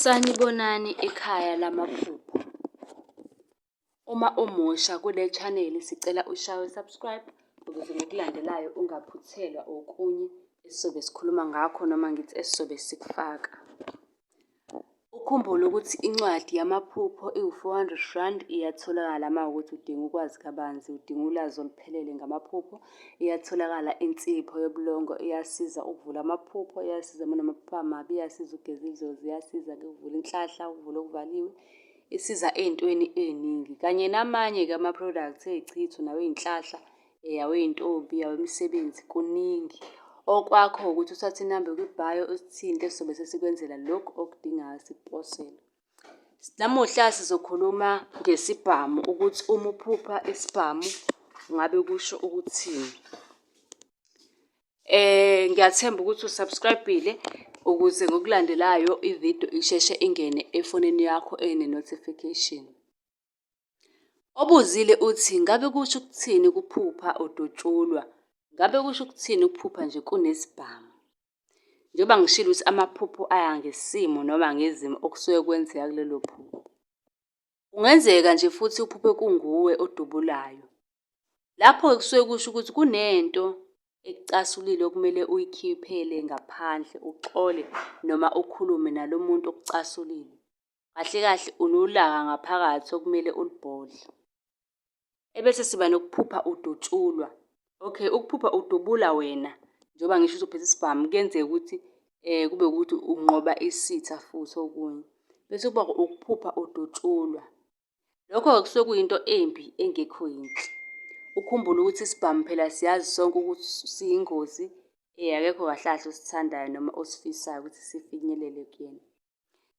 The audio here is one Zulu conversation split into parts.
Sanibonani ekhaya lamaphupho. Uma umusha kule chaneli sicela ushaye u-subscribe ukuze ngokulandelayo ungaphuthelwa okunye esizobe sikhuluma ngakho noma ngithi esizobe sikufaka. Ukhumbule ukuthi incwadi yamaphupho iwu-R400 iyatholakala uma kuwukuthi udinga ukwazi kabanzi, udinga ulwazi oluphelele ngamaphupho. Iyatholakala insipho yobulongo, iyasiza ukuvula amaphupho, iyasiza uma unamaphupho amabi, iyasiza ukugeza idlozi, iyasiza-ke ukuvula inhlahla, ukuvula okuvaliwe. Isiza ey'ntweni ey'ningi kanye namanye-ke ama-products ey'chitho nawey'nhlahla, awey'ntombi, awemisebenzi, kuningi. Okwakho ukuthi uthathe inamba ekwi-bio usithinte sobe sesikwenzela lokhu okudingayo sikuposele. Namuhla sizokhuluma ngesibhamu ukuthi uma uphupha isibhamu ngabe kusho ukuthini. Ngiyathemba ukuthi u-subscribe-ile ukuze ngokulandelayo ividiyo isheshe ingene efonini yakho ene-notification. Obuzile uthi, ngabe kusho ukuthini ukuphupha udutshulwa? Ngabe kusho ukuthini ukuphupha nje kunesibhamu? Njengoba ngishilo ukuthi amaphupho aya ngesimo noma ngezimo okusuke kwenzeka kulelo phupho. Kungenzeka nje futhi uphuphe kunguwe odubulayo. Lapho-ke kusuke kusho ukuthi kunento ekucasulile okumele uyikhiphele ngaphandle, uxole noma ukhulume nalo muntu okucasulile. Kahle kahle unolaka ngaphakathi okumele ulubhodle. Ebese siba nokuphupha udutshulwa. Okay, ukuphupha udubula wena, njengoba ngisho ukuthi uphethe isibhamu, kuyenzeka ukuthi kube ukuthi unqoba isitha futhi okunye. Bese kuba ukuphupha udutshulwa. Lokho-ke kusuke kuyinto embi engekho yinhle. Ukhumbule ukuthi isibhamu phela siyazi sonke ukuthi siyingozi, akekho kahle kahle osithandayo noma osifisayo ukuthi sifinyelele kuyena.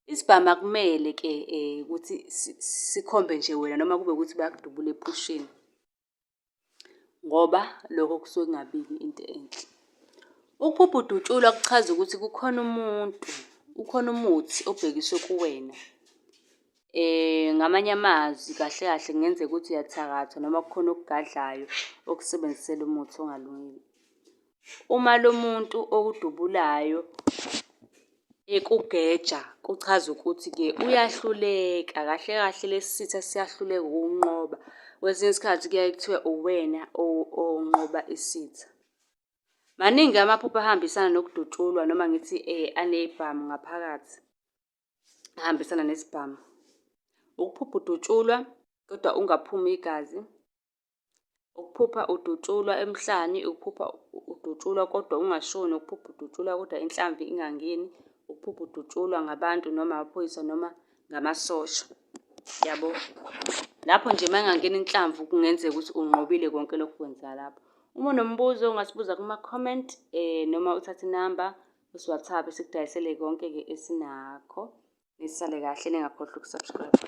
Isibhamu akumele-ke ukuthi sikhombe nje wena noma kube ukuthi bayakudubula ephusheni, ngoba lokho kusuke kungabiki into enhle. Ukuphupha udutshulwa kuchaza ukuthi kukhona umuntu, kukhona umuthi obhekiswe kuwena. Ngamanye amazwi kahle kahle kungenzeka ukuthi uyathakathwa noma kukhona okugadlayo okusebenzisela umuthi ongalungile. Uma lo muntu okudubulayo ekugeja, kuchaza ukuthi-ke uyahluleka, kahle kahle lesi sitha siyahluleka ukukunqoba. Kwesinye isikhathi kuyaye kuthiwe uwena onqoba isitha. Maningi amaphupho ahambisana nokudutshulwa noma ngithi aney'bhamu ngaphakathi, ahambisana nesibhamu. Ukuphupha udutshulwa kodwa ungaphumi igazi. Ukuphupha udutshulwa emhlani, ukuphupha udutshulwa kodwa ungashoni, ukuphupha udutshulwa kodwa inhlamvu ingangeni, ukuphupha udutshulwa ngabantu noma amaphoyisa noma ngamasosha, yabo. Lapho nje uma ingangena inhlamvu kungenzeka ukuthi unqobile konke lokhu kwenzeka lapho. Uma unombuzo ungasibuza kuma-comment noma uthathe inamba usi-WhatsApp sikudayisele konke-ke esinakho. Nisale kahle ningakhohlwa uku-subscribe.